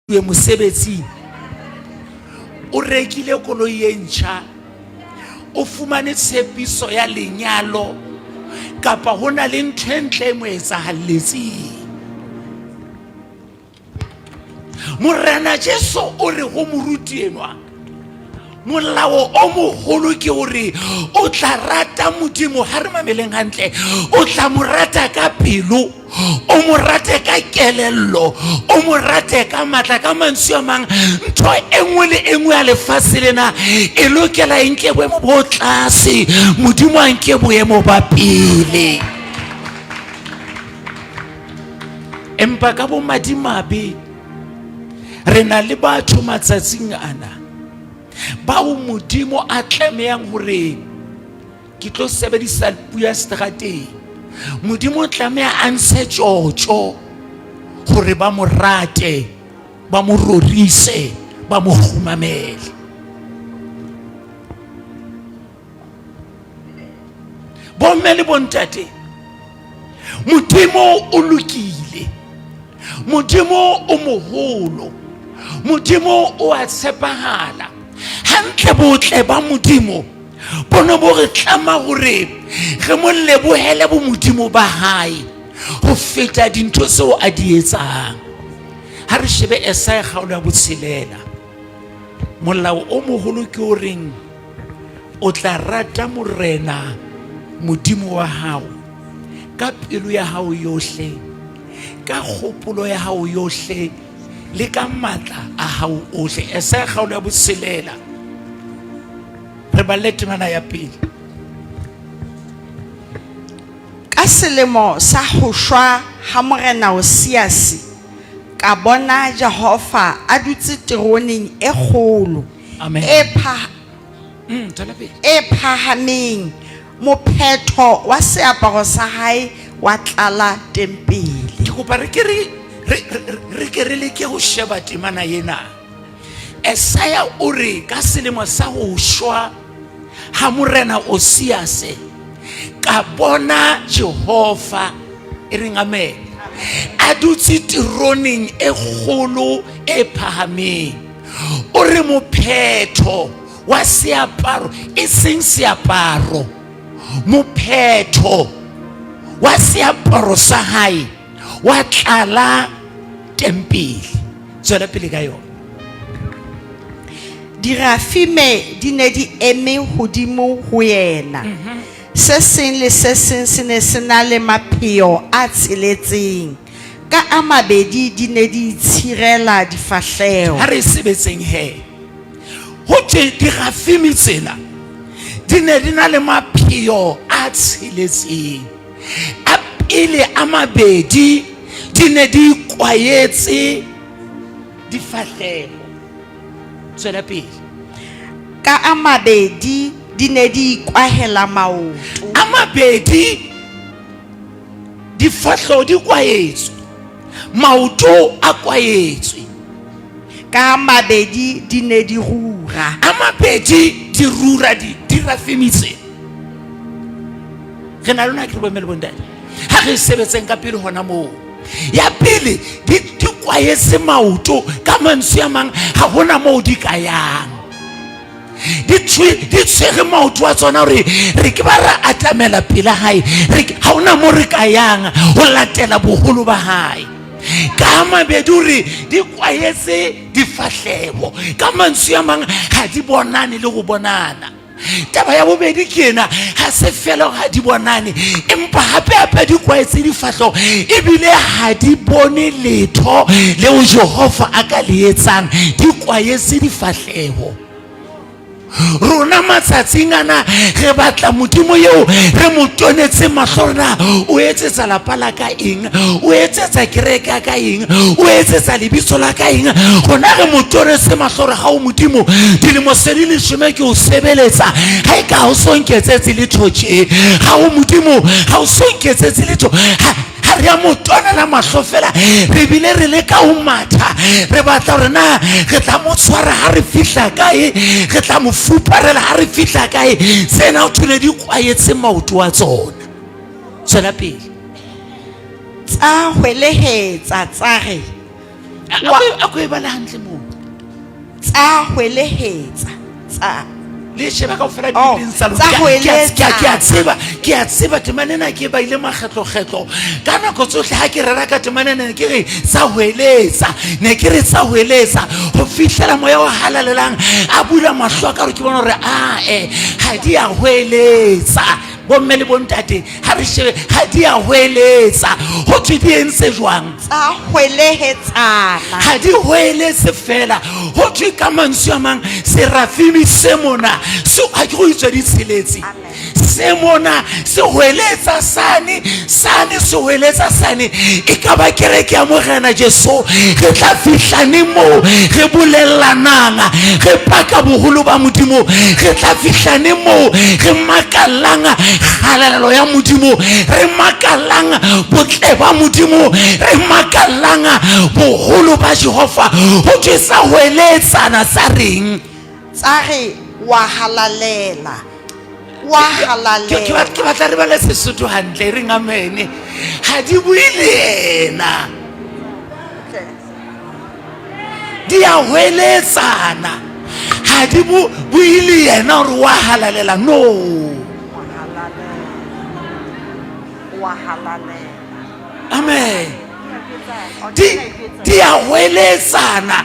Mosebetsing, o rekile koloi e ntjha, o fumane tshepiso ya lenyalo, kapa ho na le ntho e ntle e mo etsahalletseng. Morena Jesu o re ho moruti enwa, molao o moholo ke hore o tla rata Modimo. Ha re mameleng hantle, o tla mo rata ka pelo, o mo rate ka kelello, o mo rate ka matla. Ka mantswe a mang, ntho e nngwe le e nngwe ya lefatshe lena e lokela e nke boemo bo tlase, Modimo a nke boemo ba pele. Empa ka bomadimabe re na le batho matsatsing ana bao Modimo a tlamehang hore ke tlo sebedisa puo ya seterateng, Modimo o tlameha a ntshe tjotjo hore ba mo rate, ba mo rorise, ba mo kgumamele. Bomme le bontate, Modimo o lokile, Modimo o moholo, Modimo o a tshepahala. Hantle botle ba Modimo bo ne bo re tlama hore re mo lebohele bomodimo ba hae ho feta dintho tseo a di etsang. Ha re shebe Esaya kgaolo ya botshelela, molao o moholo ke o reng o tla rata Morena Modimo wa hao ka pelo ya hao yohle, ka kgopolo ya hao yohle, le ka matla a hao ohle. Esaya kgaolo ya botshelela, re balle temana ya pele. Ka selemo sa ho shwa ha Morena Osiase, ka bona Jehova a dutse teroneng e kgolo, Amen. e pha Tswela pele. E phahameng, mophetho wa seaparo sa hae wa tlala tempele. Ke kopa re ke re re- re- re ke re leke ho sheba temana ena. Esaya o re ka selemo sa ho shwa ha Morena Osiase, ka bona Jehova, e reng amen, a dutse teroneng e kgolo e phahameng. O re mophetho wa seaparo, e seng seaparo, mophetho wa seaparo sa hae wa tlala tempele. Tswela pele ka yona. Dirafime di ne di eme hodimo ho yena. Se seng le se seng se ne se na le mapheo a tsheletseng. Ka a mabedi di ne di itshirela difahleho. Ha re sebetseng he. Ho thwe dirafime tsena di ne di na le mapheo a tsheletseng. A pele a mabedi di ne di ikwaetse difahleho. Tswela pele. Ka a mabedi di ne di ikwahela maoto. A mabedi difahleho di kwaetswe, maoto a kwaetswe. Ka a mabedi di ne di rura. A mabedi di rura di dirafimi tse. Re na lona ke re bomme le bontate, ha re sebetseng ka pele hona moo. Ya pele di di kwaetse maoto, ka mantswe a mang ha hona moo di ka yang. Di tshwere maoto a tsona hore re ke ba ra atamela pela hae, re ha hona moo re ka yang ho latela boholo ba hae. Ka mabedi hore di kwaetse difahleho, ka mantswe a mang ha di bonane le ho bonana. Taba ya bobedi ke ena, ha se fela hore ha di bonane, empa hape hape di kwaetse difahleho ebile ha di bone letho leo Jehova a ka le etsang. Di kwaetse difahleho. Rona matsatsing ana re batla Modimo eo re mo tonetse mahlo rona, o etsetsa lapa la ka eng, o etsetsa kereke ya ka eng, o etsetsa lebitso la ka eng. Rona re mo tonetse mahlo re ha o Modimo, dilemo se di leshome ke o sebeletsa, ha e ka ha o so nketsetse letho tje. Ha o Modimo, ha o so nketsetse letho. Ha re a mo tonela mahlo fela, re bile re leka ho matha, re batla hore na re tla mo tshwara ha re fihla kae, re tla mo fuparela ha re fihla kae. Tsena o thole di kwaetse maoto a tsona. Tswela pele. Tsa hwelehetsa tsa re, A ko e bale hantle moo. Tsa hwelehetsa tsa Le sheba kaofela Oh, dibibeleng tsa lona. tsa Ke a hweletsana. tseba, ke a tseba temana ena ke e baile makgetlokgetlo. Ka nako tsohle ha ke rera ka temana ena ne ke re tsa hweletsa, ne ke re tsa hweletsa ho fihlela moya o halalelang a bula mahlo a ka hore ke bone hore ae ha di a hweletsa. Bomme le bontate ha re shebe ha di a hweletsa. Ho thwe di entse jwang? Tsa hwelehetsana. Ha di hweletse fela. Ho thwe ka mantswe a mang serafimi se mona se ha ke go itswe di tsheletse. Se mona se hweletsa sane, sane se hweletsa sane. E ka ba kereke ya Morena Jesu re tla fihla neng moo re bolellanang, re paka boholo ba Modimo. Re tla fihla neng moo re makallang kgalalelo ya Modimo, re makallang botle ba Modimo, re makallang boholo ba Jehova. Ho thwe sa hweletsana sa reng? Tsa re wa halalela, wa halalela. Ke batla re bale Sesotho hantle, e reng amen. Ha di bue le yena. Di a hweletsana. Ha di bue le yena hore wa halalela. No. Wa halalela. Wa halalela. Amen. Di a hweletsana.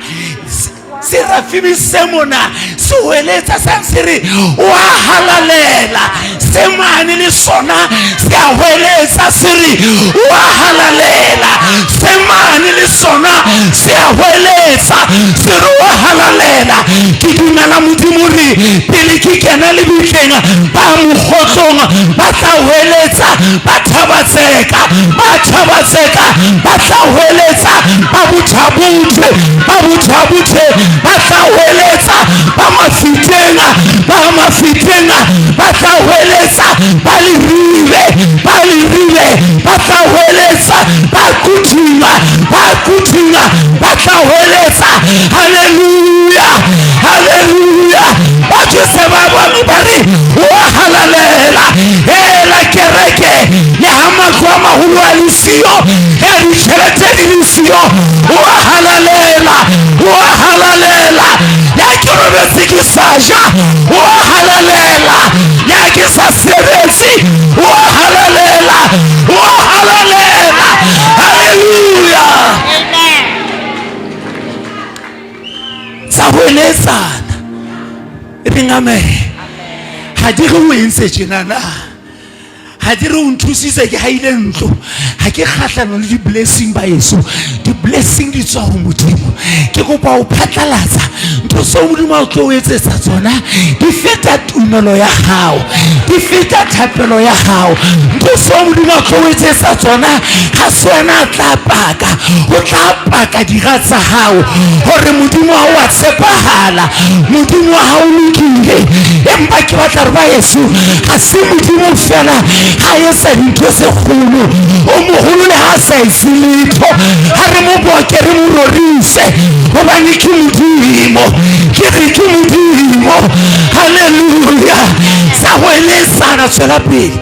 Serafimi se mona se hweletsa sang se re wa halalela. Se mane le sona se a hweletsa se re wa halalela. Se mane le sona se a hweletsa se re wa halalela. Ke dumela Modimo re pele ke kena lebitleng ba mokgotlong ba tla hweletsa ba thabatseka, ba thabatseka ba tla hweletsa ba bothabothe, ba bothabothe ba tla hweletsa ba mafiteng, ba mafiteng ba tla hweletsa ba leribe, ba leribe ba tla hweletsa ba kuthunga, ba kuthunga ba tla hweletsa haleluya, haleluya. Batho se ba bang ba re wa halalela. Hela kereke le ha matlo a maholo a le siyo, le ha ditjhelete di le siyo, wa halalela, wa halalela. Le ha ke robetse ke sa ja, wa halalela. Le ha ke sa sebetse, wa halalela, wa halalela. Haleluya. Amen. Tsa hweletsana. E reng amen. Ha di re o entse tjena na? Ha di re o nthusitse ke haile ntlo. Ha ke kgahlano le di-blessing ba heso. Di-blessing di tswa ho Modimo. Ke kopa ho phatlalatsa ntho tseo Modimo a o tlo o etsetsa tsona di feta tumelo ya hao, di feta thapelo ya hao. Ntho tseo Modimo a tlo o etsetsa tsona ha se wena a tla paka, o tla paka dira tsa hao hore Modimo ha o a tshepahala, Modimo wa hao o lokile. Empa ke batla hore ba heso ha se Modimo fela ha etsa dintho tse kgolo, o moholo le ha a sa etse letho. Ha re mo boke, re mo rorise hobane ke Modimo. Ke re ke Modimo. Haleluya. Sa hweletsana, tswela pele.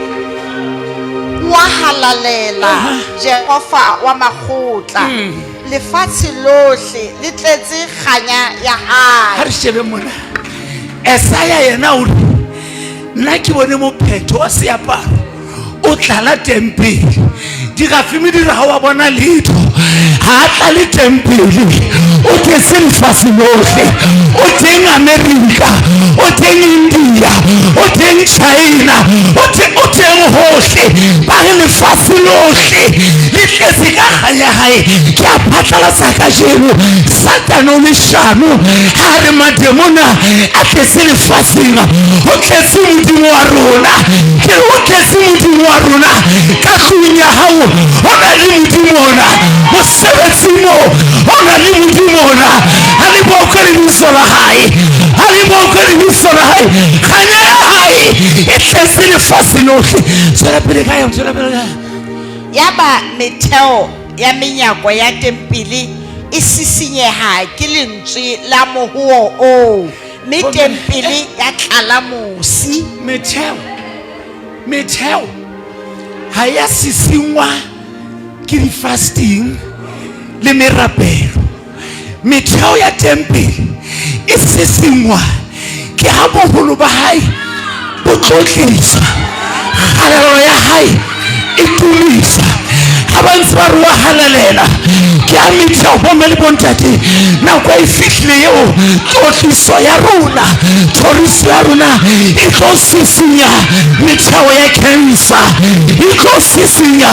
Wa halalela Jehova wa makgotla. Lefatshe lohle le tletse kganya ya hae. Ha re shebe mona. Esaya yena o re nna ke bone mophetho wa seaparo o tlala tempele. Dirafimi di re ha wa bona letho, ha a tlale tempele, o tletse lefatshe lohle. O teng America, o teng India, o teng China, o teng hohle. Ba re lefatshe lohle le tletse ka kganya ya hae. Ke a phatlalatsa kajeno, Satane o leshano ha re mademona a tletse lefatsheng, ho tletse Modimo wa rona. Ke re ho tletse Modimo wa rona. Ka tlung ya hao ho na le Modimo ona, mosebetsing moo ho na le Modimo ona. Ha le bokwe lebitso la hae, ha le bokwe lebitso la hae. Kganya ya hae e tletse lefatshe lohle. Tswela pele ka yona, tswela pele ka yona. Yaba metheo ya menyako ya tempele e sisinyeha ke lentswe la mohoo oo, mme tempele ya tlala mosi. Metheo, metheo ha ya sisingwa ke di-fasting le merapelo. Metheo ya tempele e sisingwa ke ha boholo ba hae bo tlotliswa, kgalalelo ya hae e tumiswa. Ha ba ntse ba re wa halalela, ke ha metheo, bomme le bontate, nako e fihlile eo tlotliso ya rona, thoriso ya rona e tlo sisinya metheo ya cancer, e tlo sisinya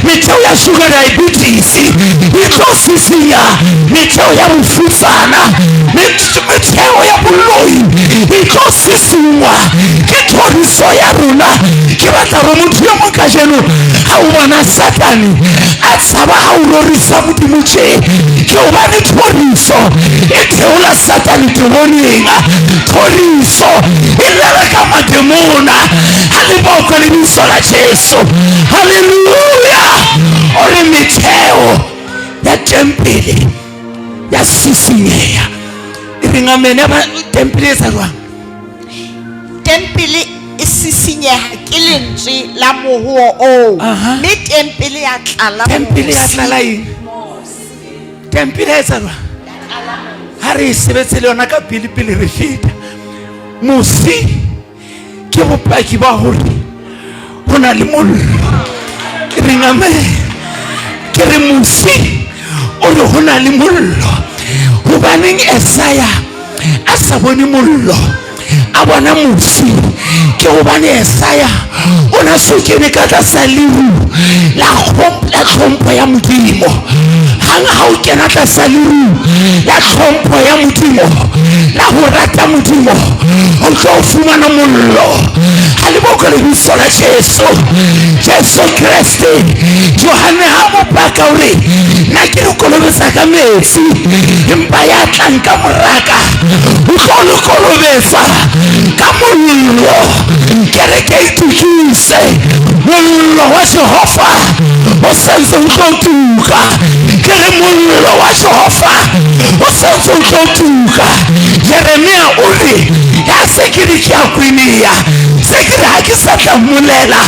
metheo ya sugar diabetes, e tlo sisinya metheo ya bofutsana, metheo ya boloi e tlo sisingwa ke thoriso ya rona. Ke batla gore motho yo mong kajeno ha o bona Satane a tshaba ha o rorisa Modimo tje, ke hobane thoriso e theola Satane teroneng. Thoriso e leleka mademona. Ha le bokwe lebitso la Jesu. Haleluya. O re metheo ya tempele ya sisinyeha. E reng amen. Ya ba tempele e etsa jwang? Tempele e sisinyeha ke lentswe la mohoo oo, mme tempele ya tlala Tempele ya mosi. tlala eng? Tempele ya etsa jwang? Ha re e sebetse le yona ka pele pele re feta. Mosi ke bopaki ba hore ho na le mollo. Ke reng amen. Ke re mosi o re ho na le mollo. Hobaneng Esaya a sa bone mollo, a bona mosi? Ke hobane Esaya o na so kene ka tlasa leru la tlhompho ya Modimo. Hang ha o kena tlasa leru la tlhompho ya Modimo, la ho rata Modimo, o tlo fumana mollo. Ha le bokwe lebitso la Jesu, Jesu Kreste. Johanne ha mo paka o re, nna ke le kolobetsa ka metsi, empa ya tlang ka moraka o tlo le kolobetsa ka mollo. Kereke e itukise, mollo wa Jehova o sentse o tlo tuka. Ke re mollo wa Jehova o sentse o tlo tuka. Jeremia o re, ya se ke re ke a kwenea, se ke re ha ke sa tla mmolela.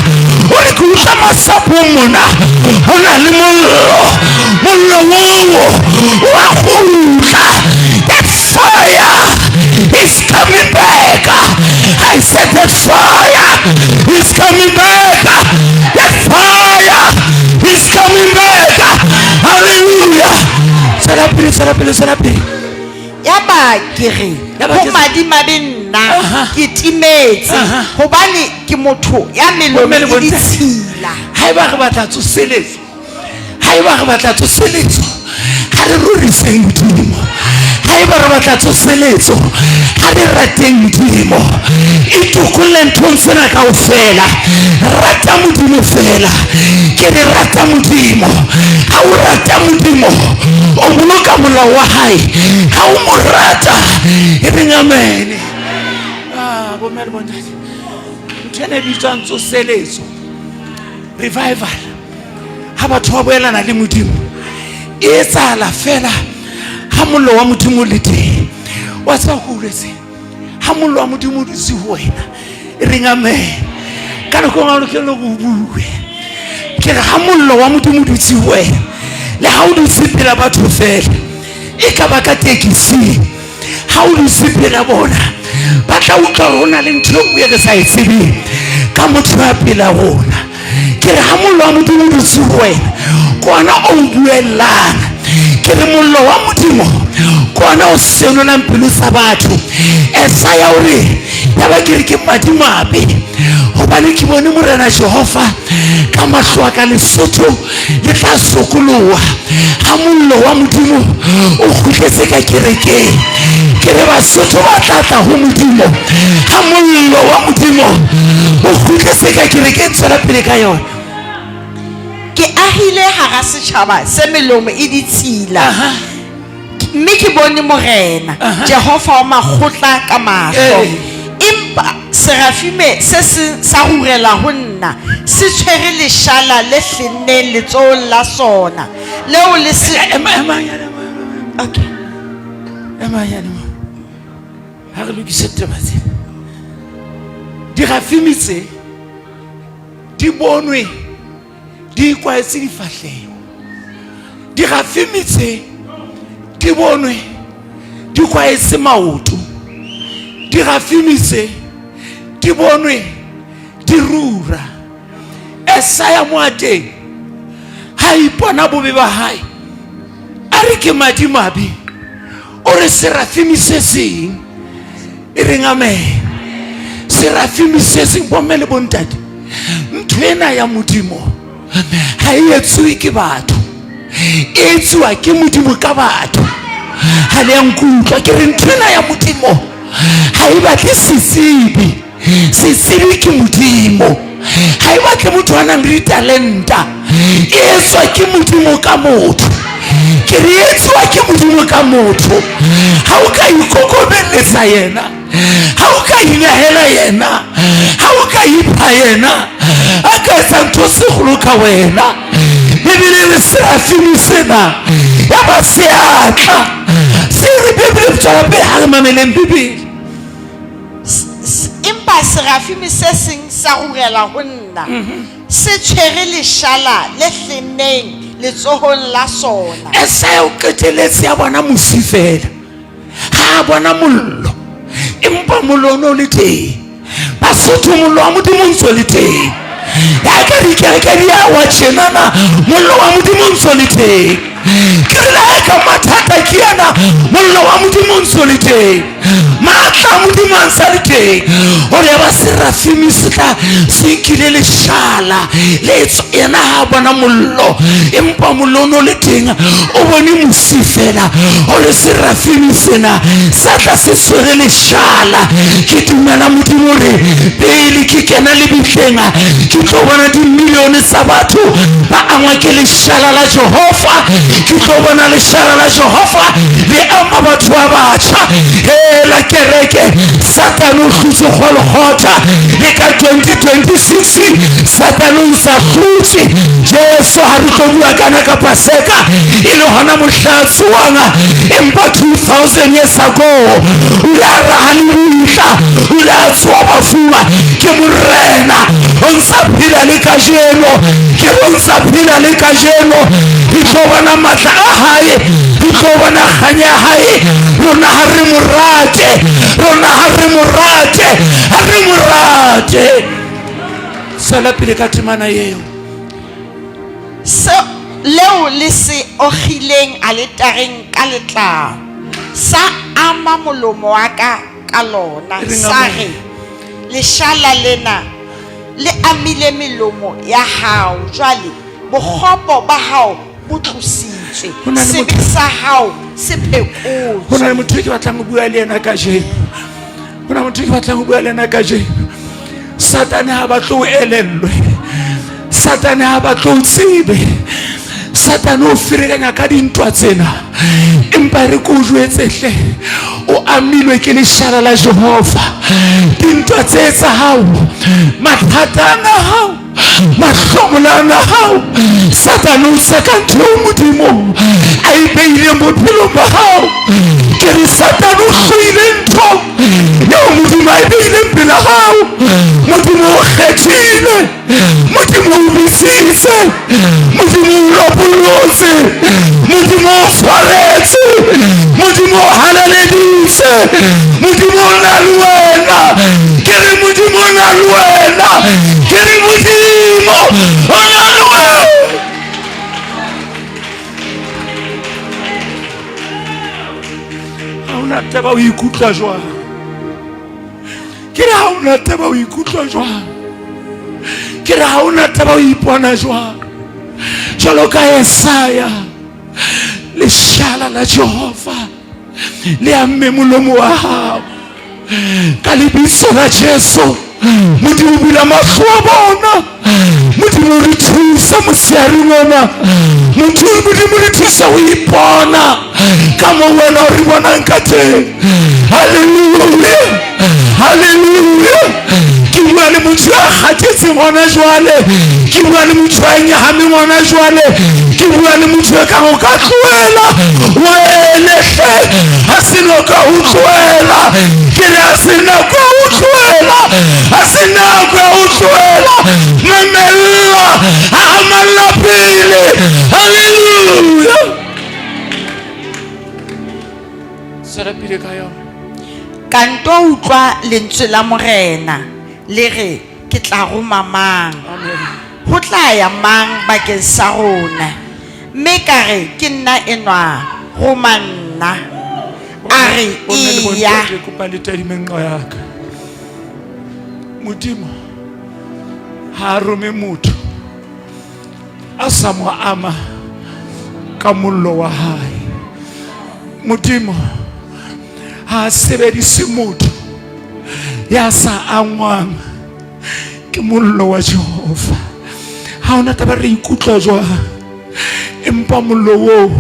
O re ke utlwa masapong mona ho na le mollo, mollo oo wa kgutla. That fire is coming back. I said that fire is coming back. That fire is coming back. Hallelujah. Tswela pele, tswela pele, tswela pele. Yaba ke re, Yaba ho ke re- madimabe nna, ke timetse, hobane ke motho ya melomo Bomme le e bontate. ditshila. Haeba re batla tsoseletso, haeba re batla tsoseletso, ha re roriseng Modimo. Haeba re batla tsoseletso, ha re rateng Modimo. Itokolle nthong tsena kaofela. Rata Modimo fela. Ke re rata Modimo. Ha o rata Modimo, o boloka molao wa hae. Ha o mo rata, e reng amen. Ah, bomme le bontate, ntho ena e bitswang tsoseletso, revival, ha batho ba boelana le Modimo, e etsahala fela ha mollo wa Modimo o le teng. Wa tseba ko uletse, ha mollo wa Modimo o dutse ho wena, e reng amen. Ka nako engwe ha o lokele hore o bue. Ke re ha mollo wa Modimo o dutse ho wena, le ha o dutse pela batho fela, e ka ba ka tekising, ha o dutse pela bona, ba tla utlwa hore ho na le ntho e nngwe e re sa e tsebeng ka motho ya pela rona. Ke re ha mollo wa Modimo o dutse ho wena, ke ona o buellang. Ke re mollo wa Modimo ke ona o senolang pelo tsa batho. Esaya o re, yaba ke re ke madimabe, hobane ke bone Morena Jehova ka mahlo a ka. Lesotho le tla sokoloha ha mollo wa Modimo o kgutletse ka kerekeng. Ke re Basotho ba tla tla ho Modimo ha mollo wa Modimo o kgutletse ka kerekeng. Tswela pele ka yona. Ke ahile hara setjhaba se melomo e ditshila, mme ke bone Morena Jehova wa makgotla ka mahlo. Empa serafime se seng sa rurela ho nna, se tshwere leshala le hlenneng letsohong la sona, leo le se Ema, ema nyane, ema, ema. Okay. Ema nyane mo. Ha re lokise taba tsena. Dirafimi tse di bonwe di ikwaetse difahleho. Dirafimi tse Di bonwe di kwaetse maoto, di gafimise di bonwe di rura. Esaya mo a teng ha ipona bobe ba hae, a re ke madimabe, o re serafimi se seng e reng amen. Serafimi se seng, bomme le bontate, ntho ena ya Modimo ga e etsuwe ke batho, e etsuwa ke Modimo ka batho. Ga le ya nkutlwa ke re ntho ena ya Modimo ga e batle setsebi, setsebi ke Modimo. Ga e batle motho a nang le ditalenta, e etswa ke Modimo ka motho. Ke re e etsuwa ke Modimo ka motho. Ga o ka ikokobeletsa yena, ga o ka inehela yena, ga o ka ipha yena, a ka etsa ntho segolo ka wena. Bibele re serafimi sena ya ba seatla se re Bibele tswela pele, ga re mameleng Bibele. Empa serafimi se seng sa rurela ho nna, se tshwere leshala le hlenneng letsohong la sona. Esaya o qeteletse ya bona mosi fela, ha a bona mollo, empa mollo o ne o le teng. Basotho, mollo wa Modimo o ntse o le teng. Ya ka dikereke di a wa tjenana, mollo wa Modimo o ntse o le teng. Ke re le ha ka mathata ke ena, mollo wa Modimo o ntse o le teng, maatla a Modimo a ntse a le teng. Gore ya ba serafimi se tla se nkile leshala le tswa, yena ha a bona mollo, empa mollo o ne o le teng, o bone mosi fela. Gore serafimi sena sa tla se tshwere leshala. Ke dumela Modimo re pele ke kena lebitleng ke tlo bona dimilione tsa batho ba angwa ke leshala la Jehova. Ke tlo bona leshala la Jehova le ama batho ba batjha. Hela kereke, Satane o hlotse Golgotha, le ka 2026 Satane o ntsa hlotse. Jesu ha re tlo bua kana ka Paseka e le hona mohla a tsoang, empa 2000 years ago o ile a raha lebitla, o ile a tsoa bafung. Ke Morena, o ntsa phela le kajeno, ke o ntsa phela le kajeno. Re tlo bona matla a hae, re tlo bona kganya ya hae. Rona ha re mo rate, rona ha re mo rate, ha re mo rate. Tswela pele ka temana eo. Se leo le se okgileng aletareng ka letlao, sa ama molomo wa ka ka lona, Re sa amen. re, leshala lena le amile melomo ya hao, jwale bokgopo ba hao bo tlositswe, Ho na le sebe motho- sa hao se Ho na phekotswe. le motho e ke batlang ho bua le yena kajeno, ho na le motho e ke batlang ho bua le yena kajeno. Satane ha batle o elellwe, Satane ha batle o tsebe, Satane o ferekanya ka dintwa tsena, empa re ko o jwetse hle, o amilwe ke leshala la Jehova. Dintwa tse tsa hao, mathata ana a hao, mahlomola ana a hao, Satane o tseka ntho eo Modimo a e beileng bophelong ba hao. Ke re Satane o hloile ntho eo Modimo a e beileng pela hao. Modimo o kgethile, Modimo o bitsitse, Modimo o lopollotse, Modimo o tshwaretse, Modimo o halaleditse, Modimo o na le wena. Ke re Modimo o na le wena, ke re Modimo o na le wena. Ha hona taba o ikutlwa jwang, ke re ha hona taba o ikutlwa jwang, ke re ha hona taba o ipona jwang. Jwalo ka Esaya, leshala la Jehova le amme molomo wa hao ka lebitso la Jesu. Modimo bula mahlo a bona, Modimo re thusa motsheareng ona, Modimo re thusa ho ipona ka mo wena o re bonang ka teng. Halleluja, halleluja. Ke bua le motho ya kgathetseng hona jwale, ke bua le motho ya nyahameng hona jwale, ke bua le motho ya kang o ka tlohela wele hle, ha se nako ya ho tlohela. Ke re ha se nako ya ho tlohela, ha se nako ya ho tlohela. Mamella, hahamalla pele. Halleluja. Tswela pele ka yona. Ka nto utlwa lentswe la Morena le re, Ke tla roma mang? Amen. Ho tla ya mang bakeng sa rona? Mme ka re, Ke nna enwa, roma nna. A re, Bomme le Eya. bontate, kopa le tadime nqo ya ka. Modimo ha a rome motho a sa mo ama ka mollo wa hae. Modimo ha a sebedise motho ya sa angwang ke mollo wa Jehova. Ha hona taba re ikutlwa jwang, empa mollo oo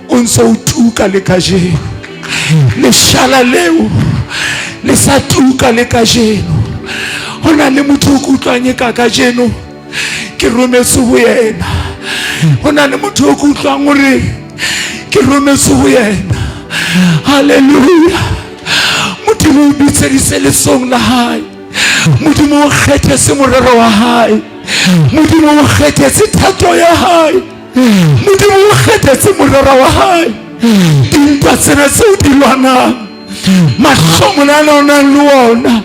o ntse o tuka le kajeno. Leshala leo le sa tuka le kajeno. Ho na le motho o kutlwang e ka kajeno ke rometse ho yena. Ho na le motho o kutlwang hore ke rometse ho yena. Haleluya. Modimo o bitseditse letsong la hae. Modimo o kgethetse morero wa hae. Modimo o kgethetse thato ya hae. Modimo o kgethetse morero wa hae. Dintwa tsena tseo di lwanang, mahlomola ana o nang le ona,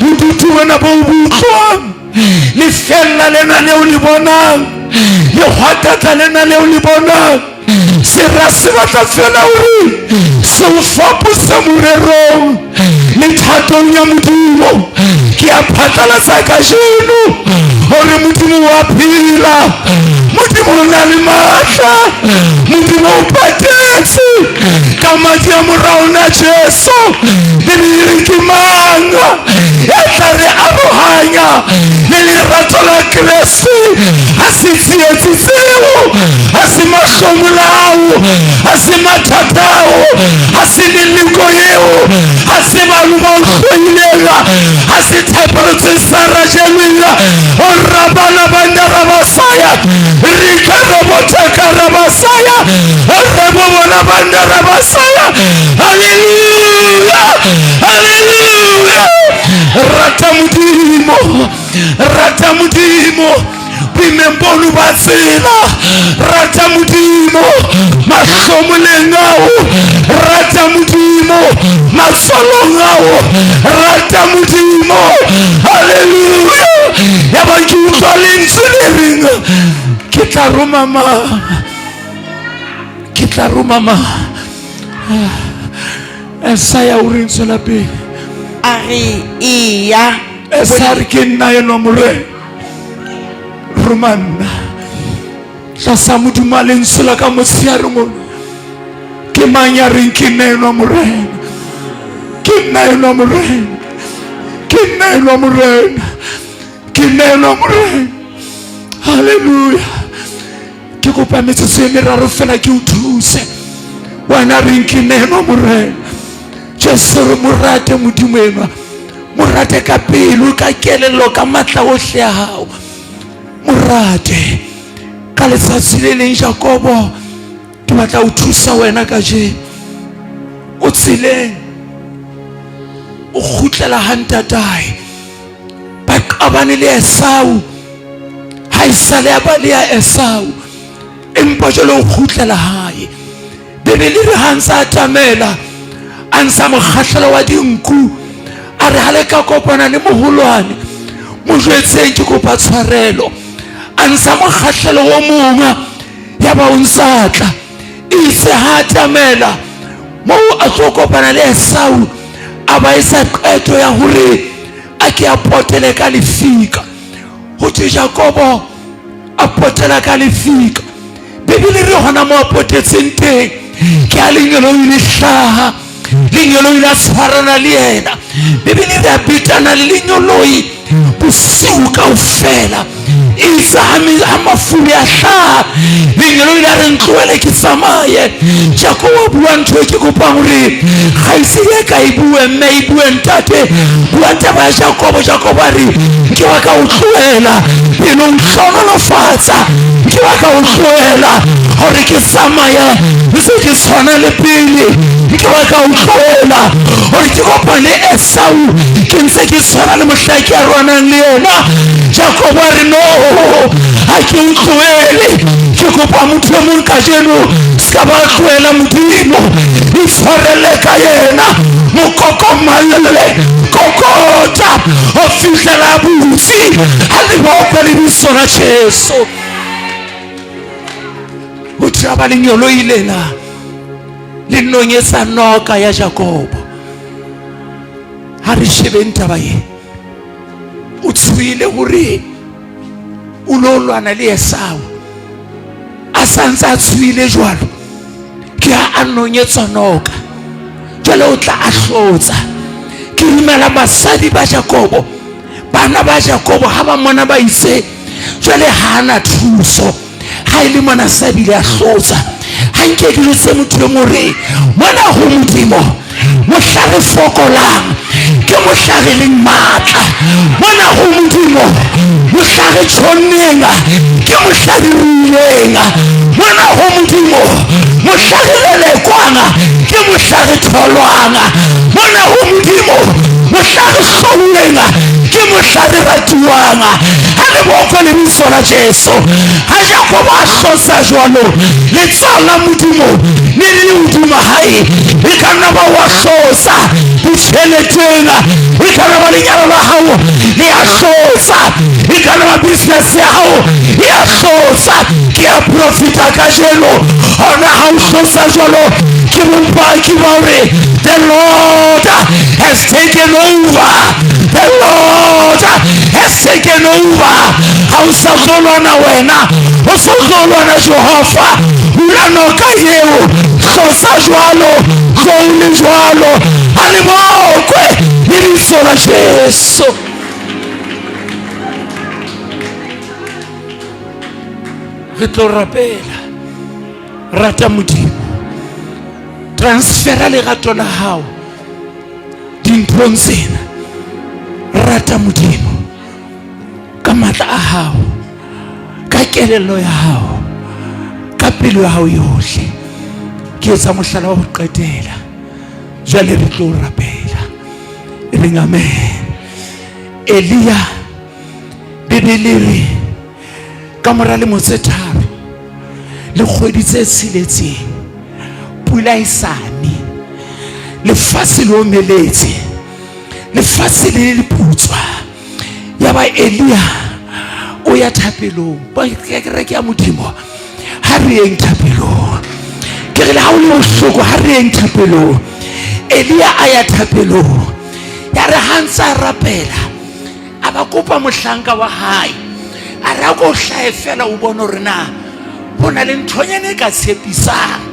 bodutu bona bo o bo utlwang, lefeella lena leo le bonang, lehwatatla lena leo le bonang, sera se batla fela hore se o fapose morerong le thatong ya Modimo. Ke a phatlalatsa kajeno hore Modimo wa phela, Modimo o na le matla, Modimo o patetse ka madi a mora ona Jesu. Bibele e re ke mang ya tla re arohanya le lerato la Kreste? Ha se tsietsi tseo, ha se mahlomolao, ha se mathatao, ha se meleko eo, ha se balo ba o hloileng, ha se thapelo tse sa rajelweng. O rabana banda rabasaya, rika robotaka rabasaya, rebo bona banda rabasaya. Haleluya, haleluya. Rata Modimo, rata Modimo. Boimeng bono ba tsela, rata Modimo. Mahlomoleng ao, rata Modimo. Matswalong ao, rata Modimo. Haleluya. Ya ba ke utlwa lentswe le reng, ke tla roma mang? Ke tla roma mang? Esaya o reng? Tswela pele. A re, Eya. Esaya re, ke nna enwa Morena, roma nna. Tlasa Modimo a lentswe la ka motsheareng ona, ke mang ya reng ke nna enwa Morena? Ke nna enwa Morena, ke nna enwa Morena, ke nna enwa Morena. Haleluya. Ke kopa metsotso e meraro fela ke o thuse. Wena reng ke nna enwa Morena? Jesu re mo rate Modimo enwa, mo rate ka pelo, ka kelello, ka matla ohle a hao, mo rate. Ka letsatsi le leng Jakobo, ke batla ho thusa wena kajeno. O tseleng, o kgutlela ha ntatae, ba qabane le Esau, ha e sale ya ba le ya Esau, empa jwale o kgutlela hae. Bibele re ha ntse a atamela, a ntsha mokgahlelo wa dinku, a re ha le ka kopana le moholwane, mo jwetseng ke kopa tshwarelo. A ntsha mokgahlelo o mongwe, ya ba o ntsa tla. Itse ha atamela moo a tlo kopana le Esau, a ba etsa qeto ya hore a ke a potele ka lefika. Ho thwe Jakobo a potela ka lefika. Bibele re hona mo a potetseng teng, ke a lengeloi le hlaha, lengeloi la tshwarana le yena. Bibele re a betana le lengeloi bosiu kaofela. Itse ha mafube a hlaha, lengeloi la re ntlohele ke tsamaye. Jakobo a bua ntho e ke kopang hore kgaitsedi e ka e bue, mme e bue ntate. Bua taba ya Jakobo. Jakobo a re, ke wa ka o tlohela pele o ntlhohonolofatsa, ke wa ka o tlohela hore ke tsamaye ntse ke tshwana le pele, ke wa ka o tlohela Gore ke kopane Esau ke ntse ke tshwana le mohla ke arohanang le yena. Jakobo a re, No, ha ke o tlohele. Ke kopa motho e mong kajeno se ka ba tlohela Modimo. Itshwarele ka yena. Mokokomalle kokota ho fihlela a butse. Ha le bokwe lebitso la Jesu. Ho thaba lengeloi lena le nonyetsa noka ya Jakobo. Ha re shebeng taba ye. O tshohile hore o lo lwana le Esau. A sa ntse a tshohile jwalo, ke ha a nonyetswa noka. Jwale o tla a hlotsa. Ke dumela basadi ba Jakobo, bana ba Jakobo ha ba mona ba itse jwale ha ana thuso. Ha e le mona sa bile a hlotsa. Ha nke ke jwetse motho e mong re mona ho Modimo mohla re fokolang ke mohla re leng matla. Mona ho Modimo mohla re tjhonneng ke mohla re ruileng. Mona ho Modimo mohla re lelekwang ke mohla re tholwang. Mona ho Modimo mohla re hlouweng ke mohla re ratuwang. Ha le bokwe lebitso la Jesu. Ha Jakobo a hlotsa jwalo, letsoho la Modimo le le hodima hae. E ka nna ba wa hlotsa ditjheleteng, e ka nna ba lenyalo la hao le a hlotsa, e ka nna ba business ya hao e a hlotsa. Ke a profita kajeno, hona ha o hlotsa jwalo ke bopaki ba hore the Lord has taken over. The Lord has taken over. Ha o sa tlo lwana wena, o so tlo lwana Jehova. Hula noka eo, hlotsa jwalo, tlo o le jwalo. Ha le bokwe lebitso la Jesu. Re tlo rapela. Rata Modimo. Transfera lerato la hao dinthong tsena. Rata Modimo ka matla a hao, ka kelello ya hao, ka pelo ya hao yohle. Ke etsa mohlala wa ho qetela. Jwale re tlo rapela. E reng amen. Elia, Bibele re ka mora lemo tse 3 le kgwedi tse 6 pula e sa ne, lefatshe le omeletse, lefatshe le le putswa. Ya ba Elia o ya thapelong. Ba kereke ya Modimo, ha re yeng thapelong. Ke re le ha o le bohloko, ha re yeng thapelong. Elia a ya thapelong. Ya re ha ntse a rapela, a ba kopa mohlanka wa hae, a re a ko hlahe fela o bone hore na ho na le nthonyana e ka tshepisang.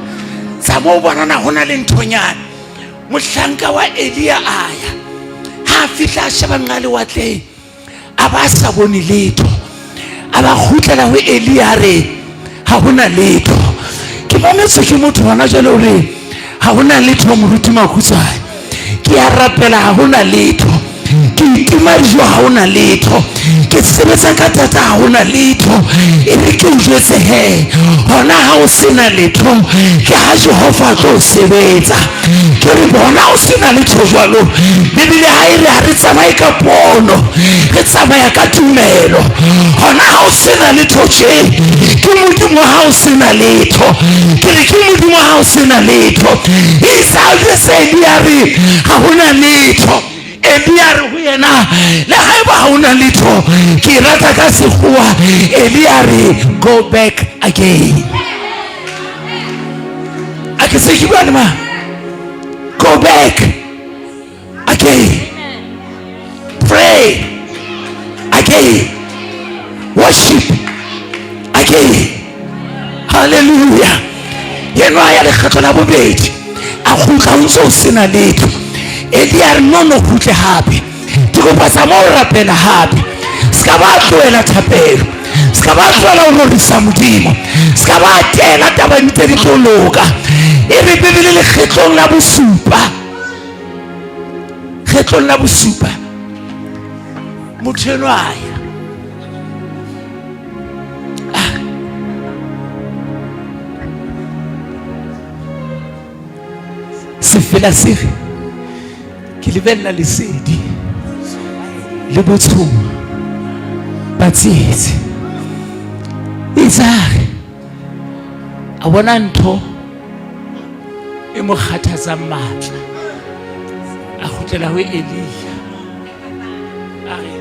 Tsa mo bona na ho na le nthonyana. Mohlanka wa Elia a ya. Ha a fihla a sheba nqa lewatleng, a ba sa bone letho. A ba kgutlela ho Elia a re ha hona letho. Ke mametswe ke motho hona jwale hore ha hona letho moruti Makhutshwane. Ke a rapela ha hona letho. Ke itima dijo ha hona letho. Ke sebetsa ka thata ha hona letho. E re ke o jwetse he, hona ha o sena letho ke ha Jehova a tlo sebetsa. Ke re bona o sena letho jwalo. Bibele ha e re ha re tsamaye ka pono, re tsamaya ka tumelo. Hona ha o sena letho tje, ke Modimo ha o sena letho. Ke re ke Modimo ha o sena letho. Isa jwetse Elia re ha hona letho. Elia re ho yena, le haeba ha hona letho, ke rata ka sekgowa. Elia re go back again. A ke se ke bua le mang? Go back again. Pray again. Worship again. Hallelujah. Yenwa ya lekgetlo la bobedi a kgutla o ntse o sena letho. Elia re no no kgutle hape. Ke kopa tsa mo rapela hape. Se ka ba tlohela thapelo. Se ka ba tlohela ho rorisa Modimo. Se ka ba tela taba ntse di tlo loka. E re Bibele lekgetlong la bosupa. Kgetlong la bosupa. Motho enwa a ya. Sefela se re Ke lebella lesedi le botshong ba tsietsi. Itsare a bona ntho e mo kgathatsang matla, a kgutlela ho Elia a re,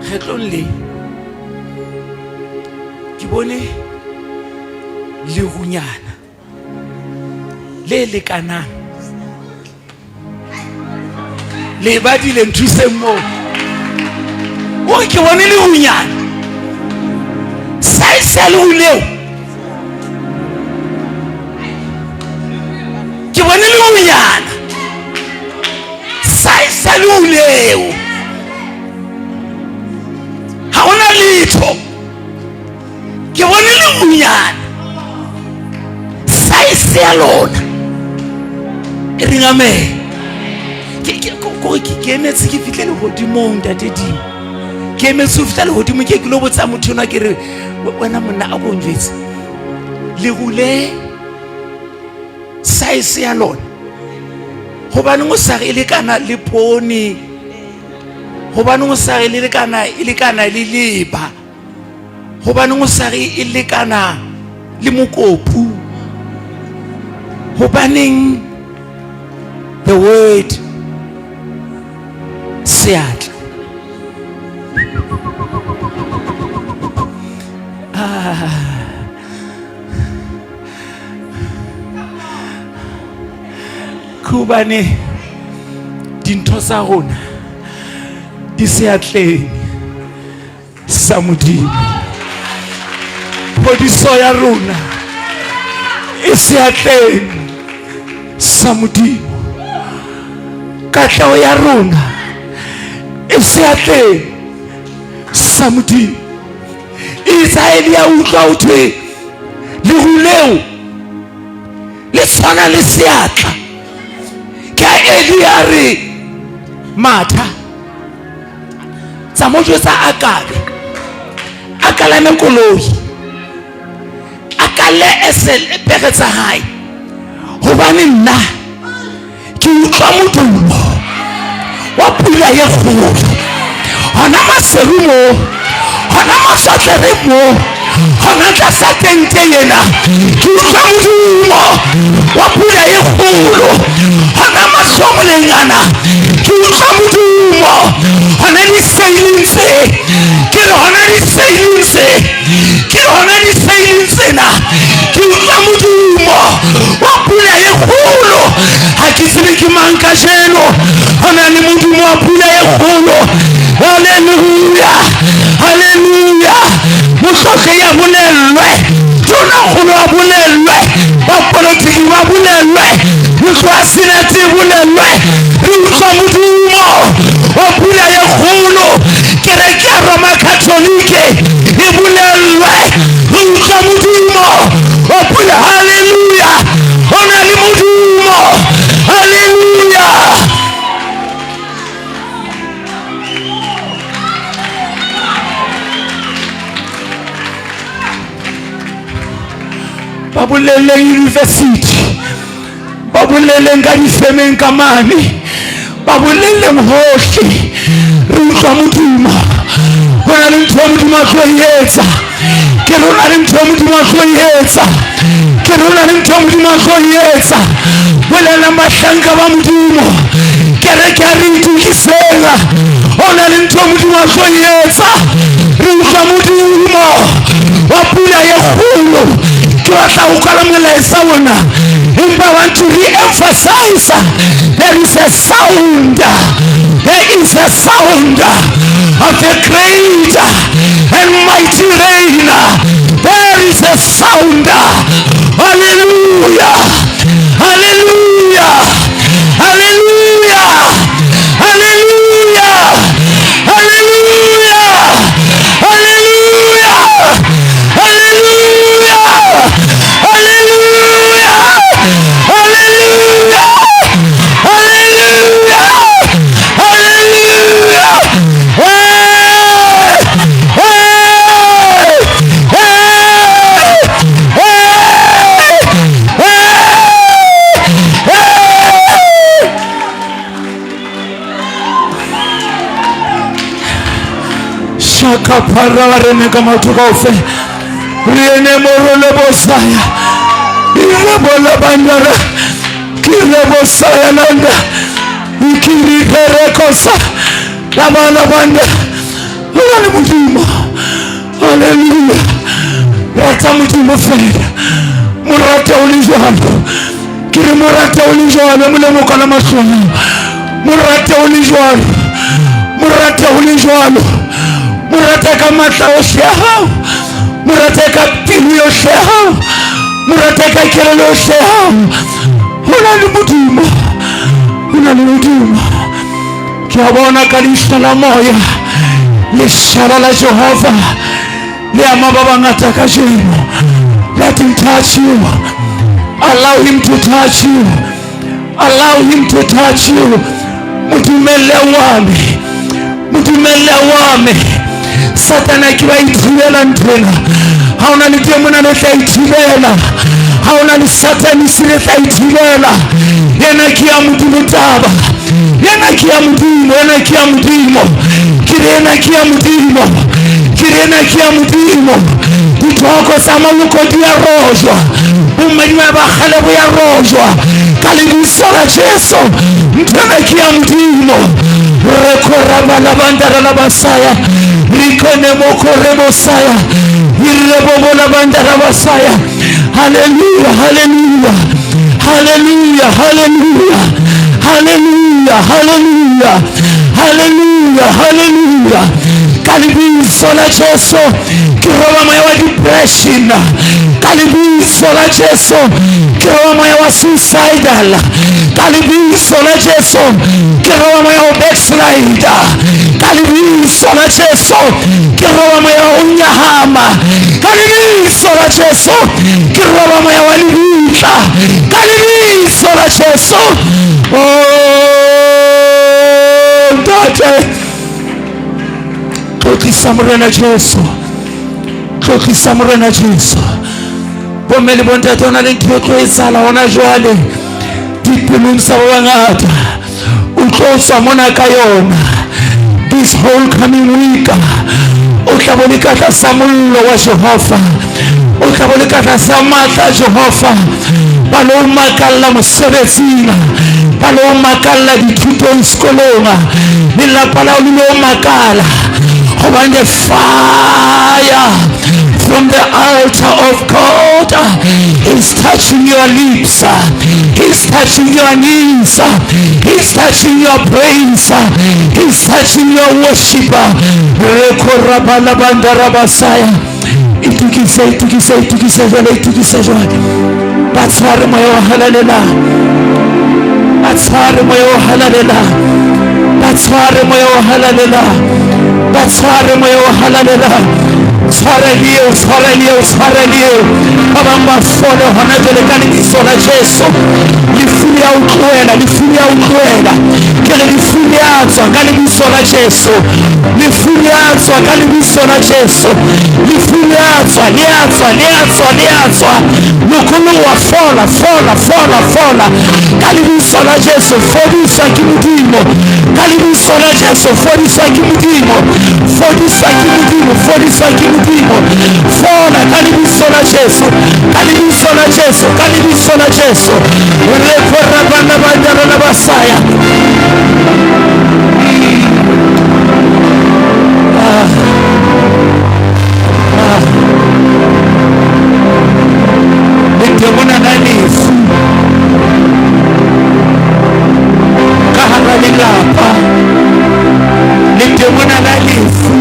kgetlong le ke bone lerunyana le lekanang le badile, nthuseng moo. O re ke bone lerunyana, size ya leru leo, ke bone lerunyana, size ya leru leo, ha hona letho. Ke bone lerunyana, size ya lona. E reng amen. Kore ke emetse ke fihle lehodimong, ntate Dimo. Ke emetse ho fihla lehodimong, ke lo botsa motho enwa, ke re, wena monna, a ko njwetse leru le size ya lona, gobaneng o sa re e lekana le poone? Gobaneng o sa re le lekana, e lekana le leba? Gobaneng o sa re e lekana le mokopu? Gobaneng the word seatla? Ah. Ke dintho tsa rona di seatleng sa Modimo. Phodiso ya rona e seatleng sa Modimo. Katleho ya rona e seatleng sa Modimo. Israele ya utlwa ho thwe leru leo le tshwana le seatla. Ke a Eli a re, matha, tsa mo jwetsa Akabe a kalame koloi, a kale esele pere tsa hae, hobane nna ke utlwa modumo wa pula ye kgolo hona Maseru mo, hona Masotlere mo, hona tlasa tente ena. Ke utlwa modumo wa pula ye kgolo hona mahlomoleng ana. Ke utlwa modumo hona diseileng tse, ke re hona diseileng tse, ke re hona diseileng tsena. Ke utlwa modumo wa pula ye kgolo. Ha ke tsebe ke mang kajeno ho na le modumo wa pula ye kgolo. Halleluja, halleluja. Mohlohle ya bolellwe, tonakgolo a bolellwe, bapolitiki ba bolellwe, ntlo ya senate e bolellwe, re utlwa modumo wa pula ye kgolo. Kereke ya Roma Katholike e bolellwe, re utlwa modumo wa pula. Halleluja, ho na le modumo. Halleluja. Ba bolelleng university, ba bolelleng ka difemeng ka mane, ba bolelleng hohle, re utlwa modumo. Ho na le ntho ya Modimo a tlo e etsa. Ke re ho na le ntho ya Modimo a tlo e etsa. Ke re ho na le ntho ya Modimo a tlo e etsa. Bolellang bahlanka ba Modimo, kereke ya re itokiseng. Ho na le ntho ya Modimo a tlo e etsa. Re utlwa modumo wa pula ye kgolo. Ke batla ho kwala molaetsa ona, empa I want to re-emphasize, there is a sound, there is a sound of the great and mighty rain. There is a sound. Hallelujah, hallelujah, hallelujah, hallelujah, hallelujah, hallelujah, hallelujah, hallelujah, hallelujah, hallelujah, hallelujah. Hey, hey, hey, hey, hey. Ka phara re ne ka maoto kaofela. Re ene morole bosaya. Irebola bandara. Kirebosaya landa. Ikiriperekosa. La bana banda. Ho na le Modimo. Hallelujah. Rata Modimo fela. Mo rate o le jwalo. Ke re mo rate o le jwalo, molemo ka la mahlong. Mo rate o le jwalo. Mo rate o le jwalo. Mo rate ka matla ohle a hao. Mo rate ka pelo yohle ya hao. Mo rate ka kelello yohle ya hao. Ho na le Modimo. Ho na le Modimo. Ke a bona ka leihlo la moya. Leshaba la Jehova le ama ba bangata kajeno. Let him touch you. Allow him to touch you. Allow him to touch you. Mo dumelle o ame. Mo dumelle o ame. Satana ke ba ithibela nthwena. Ha ona le demona le tla ithibela. Ha ona le satanisi le tla ithibela. Yena ke ya Modimo taba. Yena ke ya Modimo, yena ke ya Modimo. Ke re yena ke ya Modimo. Ke re yena ke ya Modimo. Dithoko tsa maloko di a rojwa. Bommadi ba kgale bo ya rojwa. Ka lebitso la Jesu. Nthwena ke ya Modimo. Re khoraba la bandara la basaya. Rikone moko re bosaya. Irebo la bandara basaya. Hallelujah, hallelujah. Hallelujah, hallelujah. Hallelujah, hallelujah. Hallelujah, hallelujah. Ka lebitso la Jesu ke roba moya wa depression. Ka lebitso la Jesu ke roba moya wa suicidal. Ka lebitso la Jesu ke roba moya wa backslider. Ka lebitso la Jesu ke roba moya wa nyahama. Ka lebitso la Jesu ke roba moya wa lebitla. Ka lebitso la Jesu. Oh, Ntate, tlotlisa Morena Jesu. Tlotlisa Morena Jesu. Bomme le bontate, ho na le ntho e tlo etsahala hona jwale dipelong tsa ba bangata. O tlo tswa mona ka yona. This whole coming week, o tla bo le ka tlasa mollo wa Jehova. O tla bo le ka tlasa matla a Jehova. Ba lo makalla mosebetsing. Ba lo makalla dithutong sekolong. Lelapa la hao le lo makala. Hobane the fire from the altar of God is touching your lips. He's touching your knees. He's touching your brains. He's touching your worship. Rekorabalabandarabasaya. Itukise, itukise, itukise jwale, itukise jwale. Ba tshware moya o halalelang. Ba tshware moya o halalelang. Ba tshware moya o halalelang. Ba tshware moya o halalelang. Tshware le eo, tshware le eo, tshware le eo. Ba bang ba fole hona jwale ka lebitso la Jesu. Lefu le a o tlohela, lefu le a o tlohela. Ke re lefu le a tswa ka lebitso la Jesu. Lefu le a tswa ka lebitso la Jesu. Lefu le a tswa, le a tswa, le a tswa, le a tswa. Lokoloha, fola, fola, fola, fola. Ka lebitso la Jesu, fodiswa ke Modimo. Ka lebitso la Jesu, fodiswa ke Modimo. Fodiswa ke Modimo, fodiswa ke Modimo. Fola ka lebitso la Jesu. Ka lebitso la Jesu, ka lebitso la Jesu. Re korabana bandara la basaya. Ledemona la lefu ka hara lelapa. Ledemona la lefu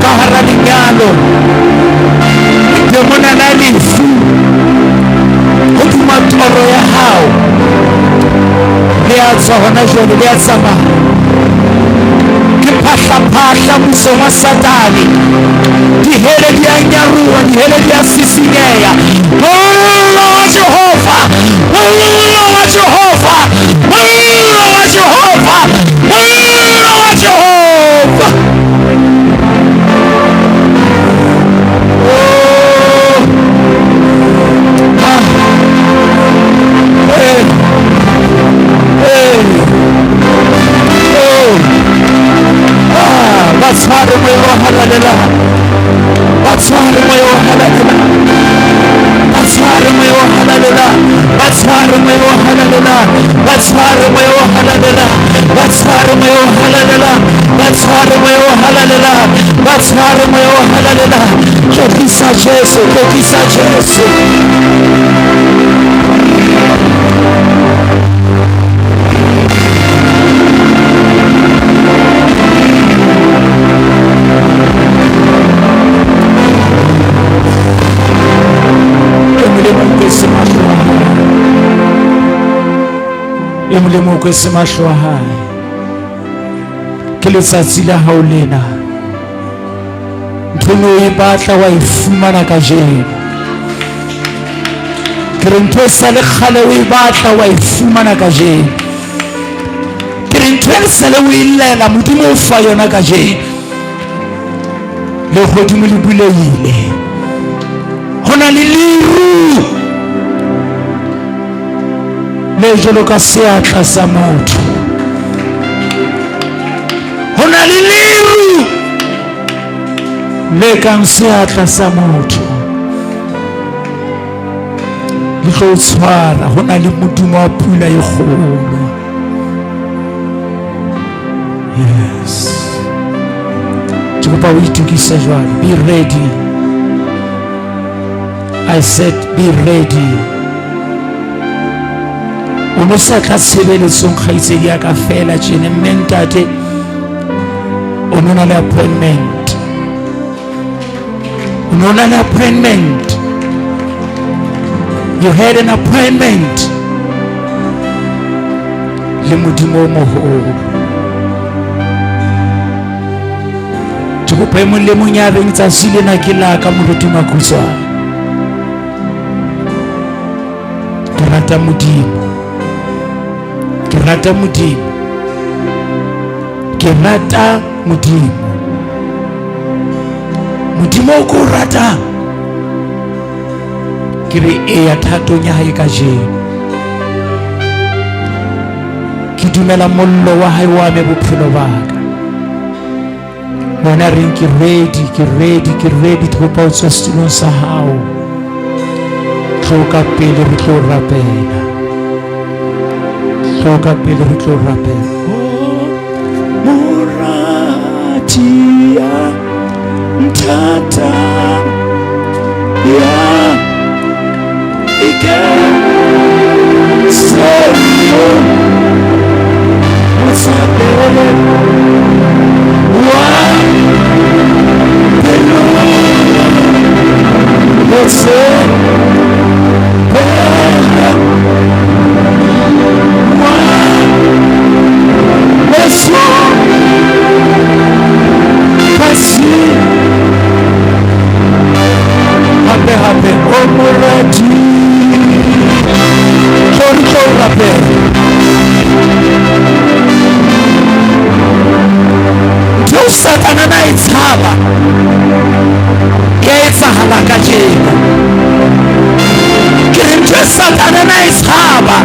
ka hara lenyalo. Ledemona la lefu hodima toro ya hao. Le a tswa hona jwale, le a tsamaya. Ke phahlaphahla musong wa Satane. Dihele di a nyaruwa, dihele di a sisinyeha. Mollo wa Jehova, mollo wa Jehova, mollo wa Jehova, mollo wa Jehova. Oh. Ah. Hey. Hey. Oh. Ah, ba tshware moya wa Moya o Halalelang, ba tshware Moya o Halalelang, ba tshware Moya o Halalelang, ba tshware Moya o Halalelang, ba tshware Moya o Halalelang. Tlotlisa Jesu, tlotlisa Jesu. E mong le mong kwetse mahlo a hae, e mong le mong kwetse mahlo a hae. Ke letsatsi la hao lena, ntho e o e batla wa e fumana kajeno. Ke re ntho e sa le kgale o e batla wa e fumana kajeno. Ke re ntho e sale o e llela, Modimo o fa yona kajeno. Lehodimo le bulehile, ho na le leru le jwalo ka seatla sa motho. Ho na le leru le kang seatla sa motho, le tlo tshwara. Ho na le modumo wa pula e kgolo. Yes, ke kopa o itokise jwale. Be ready, I said be ready. O no sa tla tshebeletsong, kgaitsedi ya ka fela tjene, mme ntate o no na le appointment, o no na le appointment. You had an appointment le Modimo o moholo. Ke kopa e mong le mong ya reng tsatsi lena ke la ka, moruti Makutswane, ke rata Modimo, ke rata Modimo, ke rata Modimo, Modimo o ko o ratang, ke re eya thatong ya hae kajeno. Ke dumela mollo wa hae wa me bophelo ba ka. Wena reng ke ready, ke ready, ke ready, ke kopa o tswe setulong sa hao, tlo ka pele re tlo rapela, tlo ka pele re tlo rapela. Oh, morati ya nthatang, ya iketseng motswapele wa pelo motswapele wa Yesu kasi. Hape hape, o morati, tlo re tlo rapela. Ntho eo Satana na e tshaba ya etsahala kajeno. Ke re ntho e Satana na e tshaba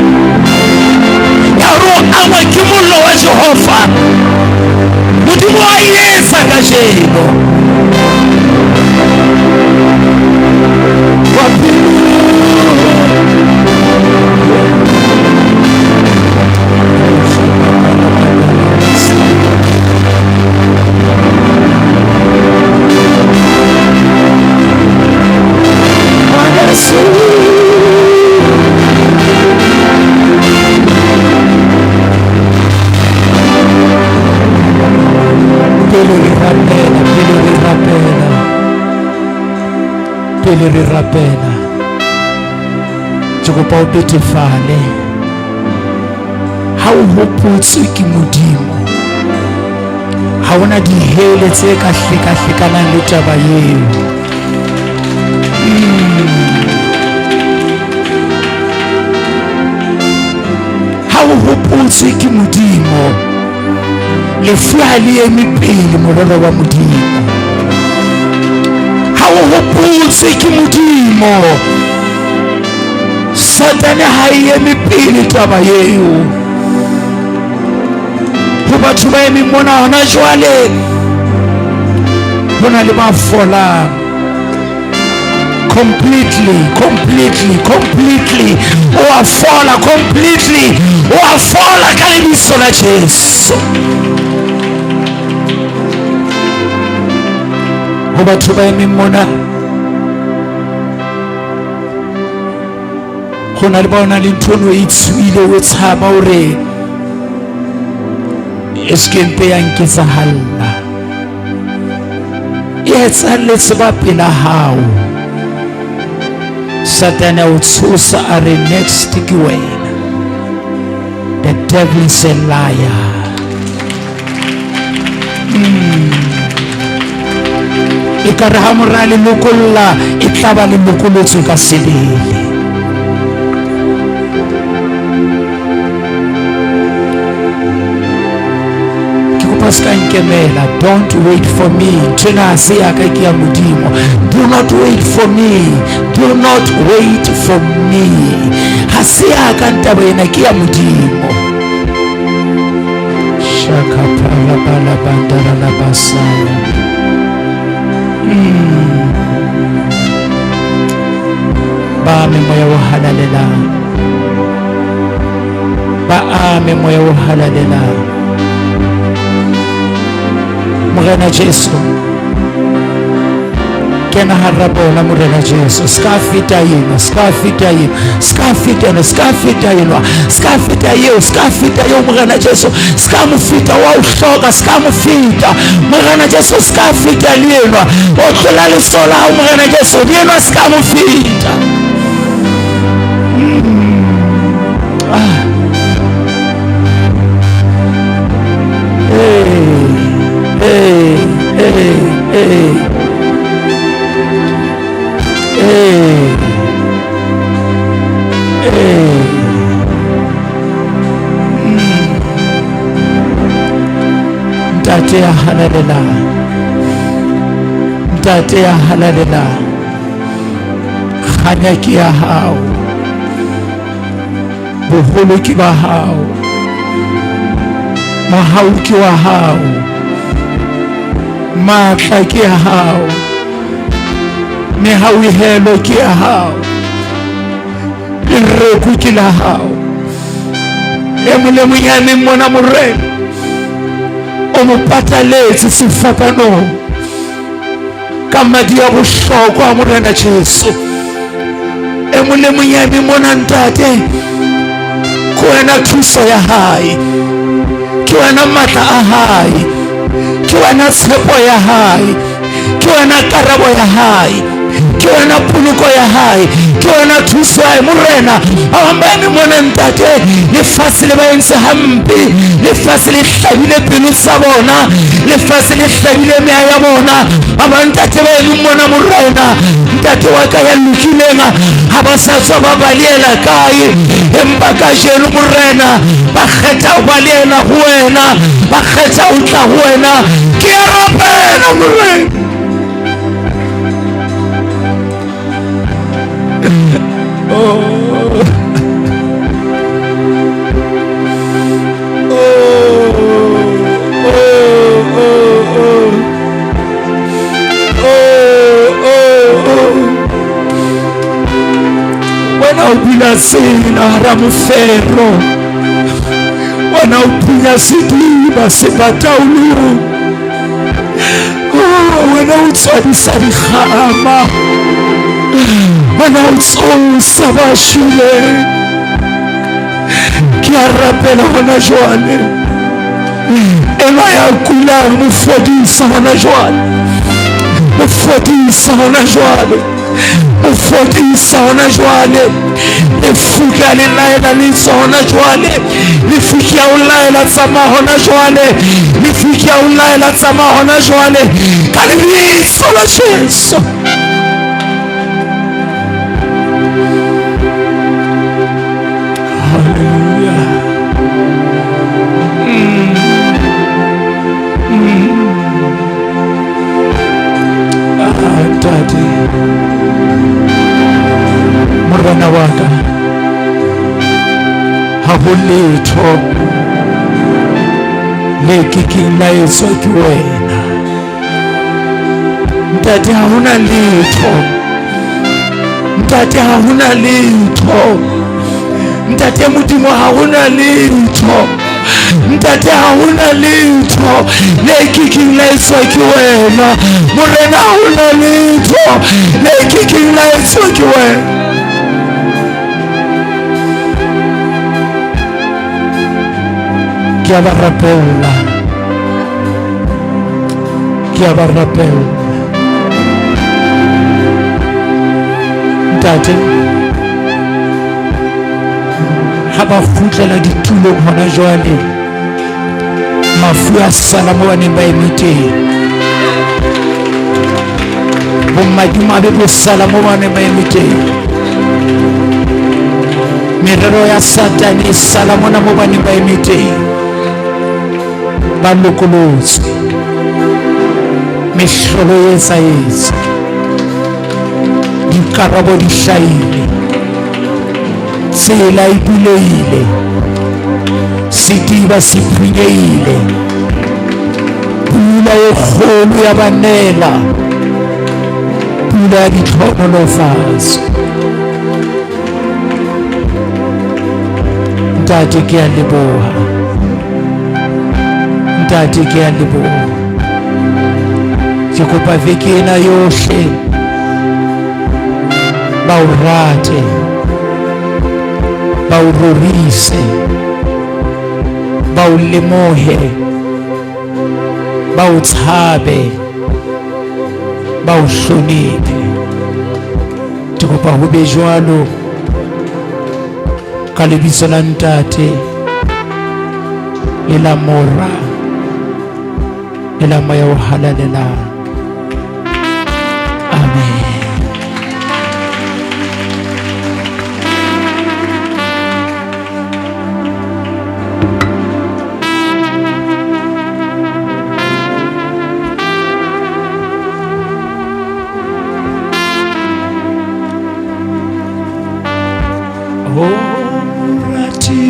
ya hore o angwe ke mollo wa Jehova, Modimo wa e etsa kajeno. Wa pelo. Ngwaneso. Pele re rapela, pele re rapela, pele re rapela, ke kopa o betefale. Ha o hopotswe ke Modimo, ha ona dihele tse ka hlekahlekanang le taba eo. Ha o hopotswe ke Modimo, lefu ha le eme pele morero wa Modimo. Ha o hopotswe ke Modimo, Satane ha e eme pele taba eo. Ho batho ba emeng mona hona jwale, ho na le ba folang. Completely, completely, completely. O a fola completely. O a fola ka lebitso la Jesu. Ho batho ba emeng mona, ho na le ba o nang le ntho eno e tshohile, o tshaba hore e se ke mpe ya nketsahalla. E etsahalletse ba pela hao. Satane a o tshosa a re next ke wena. The devil is a liar. E ka re ha mora le lokolla, e tla ba le lokolotswe ka sebele. Ke kopa se ka nkemela. Don't wait for me. Ntho ena ha se ya ka, ke ya Modimo. Do not wait for me. Do not wait for me. Ha se ya ka ntaba ena, ke ya Modimo. Shaka pala bala bandara la basaya. Ba ame moya o halalelang. Ba ame moya o halalelang. Morena Jesu, kena hara bona Morena Jesu. Se ka feta enwa, se ka feta enwa, se ka feta enwa, se ka feta enwa, se ka feta eo, se ka feta eo. Morena Jesu, se ka mo feta, wa o hloka, se ka mo feta. Morena Jesu, se ka feta le enwa, o tlola letsoho la hao. Morena Jesu, le enwa se ka mo feta. Ah. Hey, hey, hey, hey. Hey. Hey. Ntate ya halalelang, Ntate ya halalelang, kganya ke ya hao, boholo ke ba hao, mohau ke wa hao, matla ke ya hao, mehauhelo ke ya hao, lereko ke la hao. E mong le mong ya emeng mona, Morena, o mo pataletse sefapanong ka madi a bohlokwa a Morena Jesu. E mong le mong ya emeng mona, Ntate, ke wena thuso ya hae, ke wena matla a hae, ke wena tshepo ya hae, ke wena karabo ya hae, ke wena poloko ya hae, ke wena thuso ya hae. Morena, ba bang ba eme mona, Ntate, lefatshe le ba entse hampe, lefatshe le hlabile pelo tsa bona, lefatshe le hlabile meya ya bona. Ba bang, Ntate, ba eme mona, Morena, Ntate wa ka ya lokileng, ha ba sa tswa ba baleela kae, empa kajeno, Morena, ba kgetha ho baleela ho wena, ba kgetha ho tla ho wena. Ke a rapela, Morena. Oh. Oh, oh, oh, oh. Oh, oh, oh. Wena o bula tsela hara mofero, wena o phunya sediba sebataolong. Oh, wena o tswadisa dikgama, wena o tsosa ba shweleng. Ke a rapela hona jwale, enwa ya kulang, mo fodisa hona jwale, mo fodisa hona jwale, mo fodisa hona jwale. Lefu ke a le laela, le tswa hona jwale. Lefu ke a o laela, tsamaya hona jwale. Lefu ke a o laela, tsamaya hona jwale ka lebitso la Jesu. Hallelujah. Ah, Ntate, Morena wa ka, ha ho letho le kekeng la etswa ke wena. Ntate, ha hona letho Ntate, ha hona letho. Ntate Modimo, ha hona letho. Ntate, ha hona letho le kekeng la etswa ke wena. Morena, ha hona letho le kekeng la etswa ke wena. Ke a ba rapella, ke a ba rapella. Ntate, ha ba kgutlela ditulong hona jwale, mafu a sala mo ba neng ba eme teng, bomadimabe bo sala mo ba neng ba eme teng, merero ya Satane e sala mona mo ba neng ba eme teng. Ba lokolotswe, mehlolo e etsahetse, dikarabo di hlahile, tsela e bulehile, sediba se phunyehile, pula e kgolo ya ba nela, pula ya ditlhohonolofatso. Ntate, ke a leboha. Ntate, ke a leboha. Ke kopa veke ena yohle ba o rate, ba o rorise, ba o lemohe, ba o tshabe, ba o hlonephe. Ke kopa ho be jwalo ka lebitso la Ntate le la Mora le la Moya o Halalelang. Amen. Oh, rati.